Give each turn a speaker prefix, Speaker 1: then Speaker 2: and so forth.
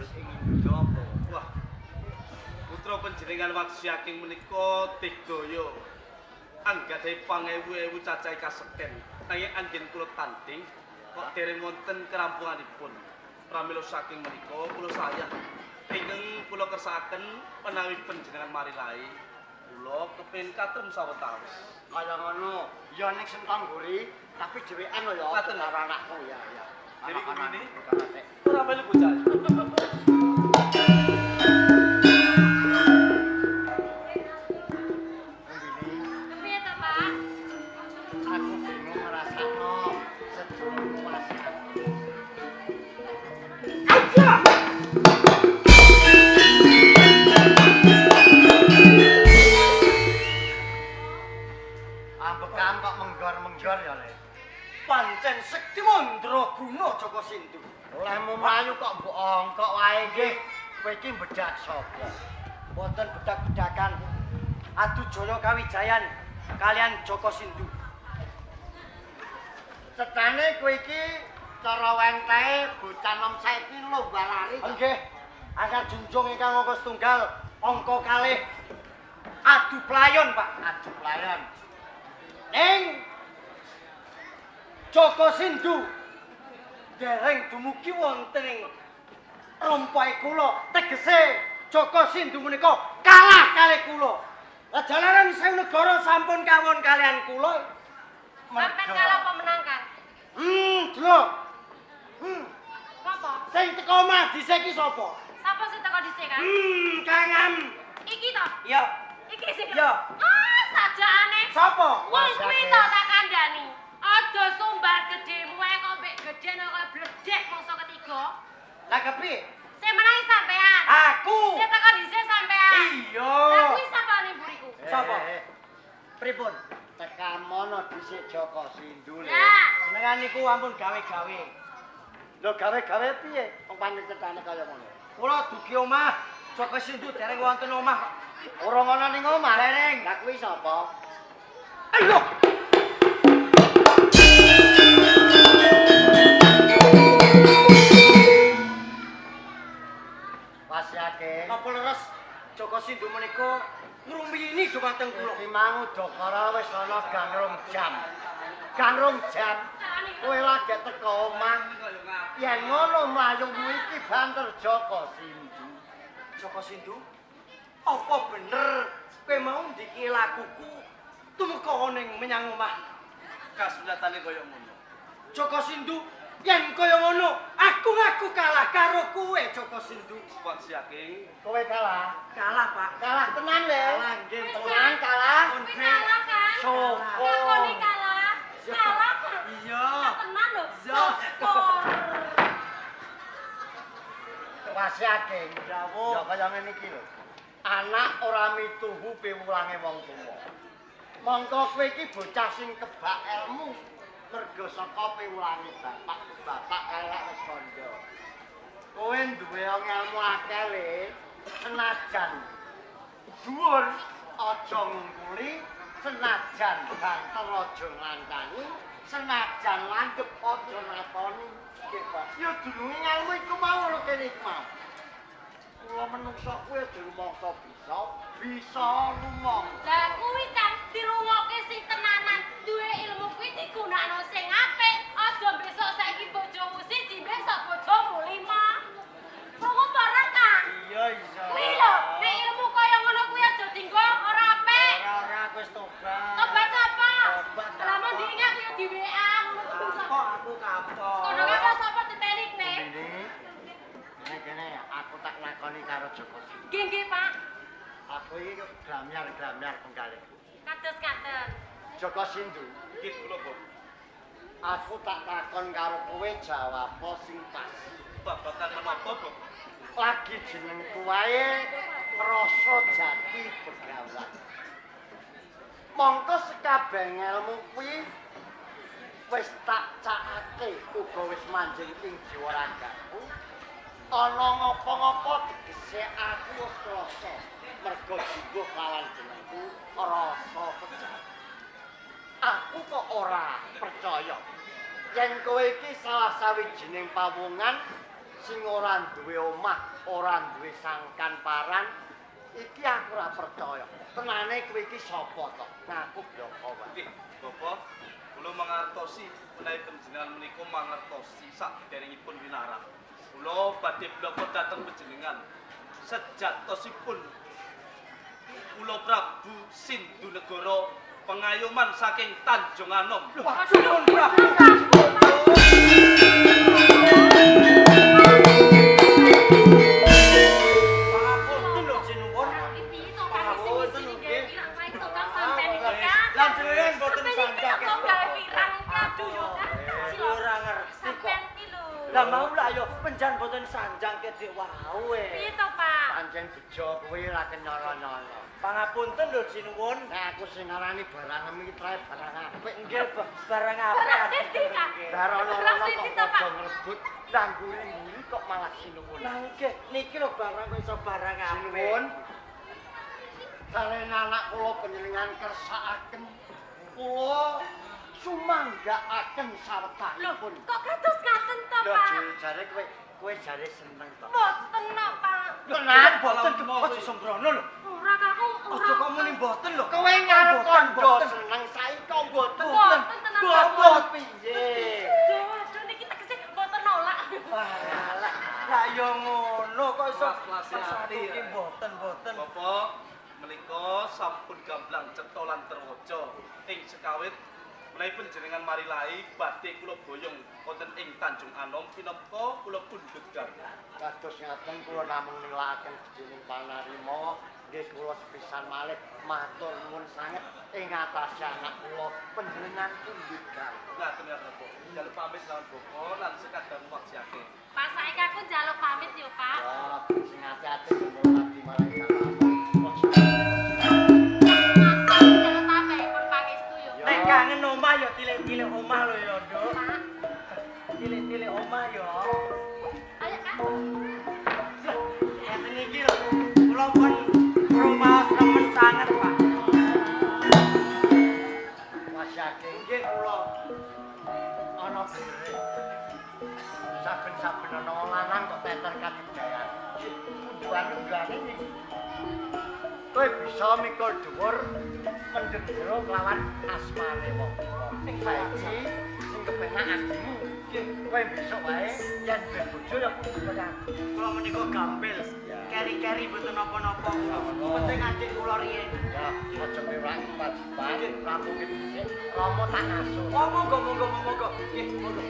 Speaker 1: jurus ing Indonesia.
Speaker 2: Wah. Putra panjenengan Waksyaking menika digdaya anggadhahi pangewu-ewu cacahe kasekten. Nanging anggen kula tanding kok dereng wonten kerampunganipun. Pramila saking menika kula sayah ingkang kula kersakaken menawi panjenengan marilahi kula kepengin katrem sawetawis.
Speaker 1: Kaya ngono, ya ning sentang mburi, tapi dhewean lho ya karo anakku ya ya.
Speaker 2: Dewi Kumini ora melu bocah.
Speaker 3: Kepiye to, Pak?
Speaker 1: Aku bingung ngrasakno sedulurku masih.
Speaker 2: Aja!
Speaker 1: Ambekan kok menggor-menggor ya, Le.
Speaker 4: Pancen sekti mandraguna Joko Sindu.
Speaker 1: Olehmu mlayu kok mbok ongkok wae nggih. Kowe iki bedak sapa?
Speaker 4: Wonten bedak-bedakan adu Jaya Kawijayan kalian Joko Sindu.
Speaker 1: Cetane kowe iki cara wenthe bocah nom saiki lomba lari.
Speaker 4: Nggih. Angkat junjung ingkang angka setunggal, angka kalih. Adu playon, Pak.
Speaker 1: Adu playon.
Speaker 4: Ning Joko Sindu dereng dumugi wonten ing rompahe kula. Tegese Joko Sindu menika kalah kalih kula. Lah jalaran sewu negara sampun kawon kalian kula.
Speaker 3: Sampeyan kalah apa menang, Kang?
Speaker 4: Delok.
Speaker 3: Apa?
Speaker 4: Sing teko omah dhisik iki sapa?
Speaker 3: Sapa sing teko dhisik, Kang?
Speaker 4: Kangam.
Speaker 3: Iki to?
Speaker 4: Iya.
Speaker 3: Iki sing.
Speaker 4: Iya.
Speaker 3: Ah, sajaane.
Speaker 4: Sapa?
Speaker 3: Wong kuwi to tak kandhani. Aja sumbar gedhemu ae kok mbek gedhe kaya bledek mangsa ketiga.
Speaker 4: Lah kepiye?
Speaker 3: Sing menang sampean.
Speaker 4: Aku.
Speaker 3: Sing teko dhisik sampean.
Speaker 4: Iya.
Speaker 3: Lah kuwi sapa ning mburiku?
Speaker 4: Sapa?
Speaker 1: Pripun? Tekamono dhisik Joko Sindu le.
Speaker 3: Lah,
Speaker 4: Senengan niku ampun gawe-gawe.
Speaker 1: Lho gawe-gawe piye? Wong pancen cetane kaya ngono.
Speaker 4: Kula dugi omah, Joko Sindu dereng wonten omah kok.
Speaker 1: Ora ana ning omah.
Speaker 4: Dereng.
Speaker 1: Lah kuwi sapa?
Speaker 4: Ayo.
Speaker 1: Wasiake.
Speaker 4: Napa leres Joko Sindu menika ngrumiyini dhumateng kula?
Speaker 1: Iki mang udakara wis ana gangrung jam. Gangrung jam. Kowe lagi teko omah. Yen ngono mlayumu iki banter Joko Sindu.
Speaker 4: Joko Sindu, apa bener kowe mau ndiki lakuku tumeka ning menyang omah?
Speaker 2: Kasunyatane kaya ngono.
Speaker 4: Joko Sindu, yen kaya ngono, aku ngaku kalah karo kowe Joko Sindu.
Speaker 2: Waksyaking
Speaker 1: Kowe kalah.
Speaker 4: Kalah, Pak.
Speaker 1: Kalah tenan le.
Speaker 4: Kalah nggih,
Speaker 1: Tenan kalah.
Speaker 3: kuwi kalah, Kang.
Speaker 1: Syukur.
Speaker 3: Ngakoni kalah. Kalah, Kang.
Speaker 4: Iya.
Speaker 3: Tenan lho.
Speaker 4: Iya.
Speaker 3: Syukur.
Speaker 1: Wasiake.
Speaker 4: Dawuh.
Speaker 1: Ya kaya ngene iki lho. Anak ora mituhu piwulange wong tuwa. Mongko kowe iki bocah sing kebak ilmu mergo saka piwulange bapak, bapak elek wis kandha. Kowe duwe ilmu akeh le, senajan dhuwur aja ngungkuli, senajan banter aja nglancani, senajan landhep aja natoni. Ya dununge ilmu iku mau lho kene iku mau. Kula menungsa kuwi aja rumangsa bisa, bisa rumangsa.
Speaker 3: Lah kuwi Kang dirungokke sing tenanan, duwe ilmu kuwi digunakno sing apik. Aja besok saiki bojomu siji, besok bojomu lima. Krungu apa ora, Kang?
Speaker 4: Iya, iya.
Speaker 3: Kuwi lho, nek ilmu kaya ngono kuwi aja dinggo ora apik.
Speaker 4: Ora, ora, aku wis tobat.
Speaker 3: Tobat apa?
Speaker 4: Tobat.
Speaker 3: Lah mun diingat ya di WA ngono kuwi.
Speaker 4: Kapok aku kapok.
Speaker 3: Kono apa sapa diteni nek?
Speaker 1: Kene kene aku tak lakoni karo Joko Sindu.
Speaker 3: Nggih, nggih, Pak.
Speaker 1: Aku iki glamyar-glamyar penggalihku.
Speaker 3: Kados ngaten.
Speaker 1: Joko Sindu,
Speaker 2: nggih kula, Bos.
Speaker 1: Aku tak takon karo kowe jawab sing pas.
Speaker 2: Babagan menapa, Bos?
Speaker 1: Lagi jenengku wae rasa jati begawan. Mongko sekabeh ngelmu kuwi wis tak cakake uga wis manjing ing jiwa ragaku. Ana ngapa-ngapa tegese aku wis krasa mergo jumbuh lawan jenengku rasa sejati. Aku kok ora percaya yen kowe iki salah sawijining pawungan Sing ora duwe omah, ora duwe sangkan paran, iki aku ora percaya. Tenane kowe iki sapa to? Ngaku bloko wae.
Speaker 2: Nggih, Bapak, kula mangertosi menawi panjenengan menika mangertosi sakderengipun winarak. Kula badhe bloko dhateng panjenengan. Sejatosipun kula Prabu Sindhunegara pengayoman saking Tanjung Anom.
Speaker 4: Waduh, Prabu. Pangapunten lho sinuwun.
Speaker 3: Iki piye to Kang sing isine gawe pirang wae to Kang sampean iki Kang.
Speaker 4: Lah jenengan mboten
Speaker 3: Sampeyan iki
Speaker 4: sanjang.
Speaker 3: kok gawe pirang iki aduh yo Kang.
Speaker 4: Ora ngerti kok.
Speaker 3: Sampean iki lho.
Speaker 4: Lah mau lah yo penjan mboten sanjang kedhek wau e.
Speaker 3: Piye to Pak?
Speaker 1: Pancen bejo kuwi ora kenyala-nyala.
Speaker 4: Pangapunten lho sinuwun.
Speaker 1: Nek aku sing ngarani barang iki trae barang apik.
Speaker 4: Nggih, barang apik.
Speaker 3: Barang sing Kang.
Speaker 1: Barono
Speaker 3: Barang
Speaker 1: kok
Speaker 3: sing to, Pak.
Speaker 1: padha ngrebut lah mburi-mburi kok malah sinuwun.
Speaker 4: Lah nggih, niki lho barang kok iso barang apik.
Speaker 1: Sinuwun. Sarena anak kula panjenengan kersakaken kula sumanggaaken
Speaker 3: Lho,
Speaker 1: sawetahipun.
Speaker 3: kok kados ngaten to,
Speaker 1: Lho
Speaker 3: Pak?
Speaker 1: jare kowe kowe jare seneng to.
Speaker 3: Mboten no, Pak.
Speaker 1: Tenan
Speaker 4: Mboten aja sembrono lho.
Speaker 3: Ora Kang, ora.
Speaker 4: Aja kok muni mboten lho.
Speaker 1: Kowe ngarep
Speaker 4: Mboten,
Speaker 1: kandha
Speaker 4: mboten.
Speaker 1: seneng saiki kok mboten.
Speaker 3: Mboten tenan, Pak.
Speaker 1: Mboten piye?
Speaker 3: Aduh, aduh niki tegese mboten nolak.
Speaker 4: Walah, lah yo ngono kok iso
Speaker 2: Kelas-kelas
Speaker 4: satu
Speaker 2: ati,
Speaker 4: ki
Speaker 2: ya.
Speaker 4: mboten mboten.
Speaker 2: Bapak menika sampun gamblang cetha lan terwaca ing sekawit menawi panjenengan marilai badhe kula boyong wonten ing Tanjung Anom pinangka kula pundhut garwa.
Speaker 1: Kados ngaten kula namung nilakaken dening panarima nggih kula sepisan malih matur nuwun sanget ing atase anak kula panjenengan pundhut garwa.
Speaker 2: Ngaten ya Bapak. Njaluk pamit lawan Bapak lan sekadar wajiake.
Speaker 3: Pak saiki aku njaluk pamit yo, Pak.
Speaker 1: Ya, sing ati-ati kumpul mati malah salam.
Speaker 3: Aku njaluk tambahipun pangestu yo.
Speaker 4: Nek kangen omah yo tilik-tilik omah lho yo, Nduk.
Speaker 3: Pak.
Speaker 4: Tilik-tilik omah yo.
Speaker 3: Ayo, Kak.
Speaker 4: Ngeten iki lho. Kula pun rumaos remen sanget, Pak.
Speaker 1: Wasyake nggih kula ana bere. Saben-saben ana wong lanang kok teter kagedayan. Unduhan-unduhane iki. Kowe bisa mikul dhuwur mendem jero kelawan asmane wong tuwa. Sing saiki sing kepenak atimu. Kowe besok wae yen duwe bojo ya kudu kaya aku.
Speaker 4: Kula menika gampil. Keri-keri mboten napa-napa kula. Penting adik kula riyin.
Speaker 1: Ya, aja miwang kewajiban, rampungke dhisik. Rama tak ngasuh.
Speaker 4: Oh, monggo monggo monggo. Nggih, monggo.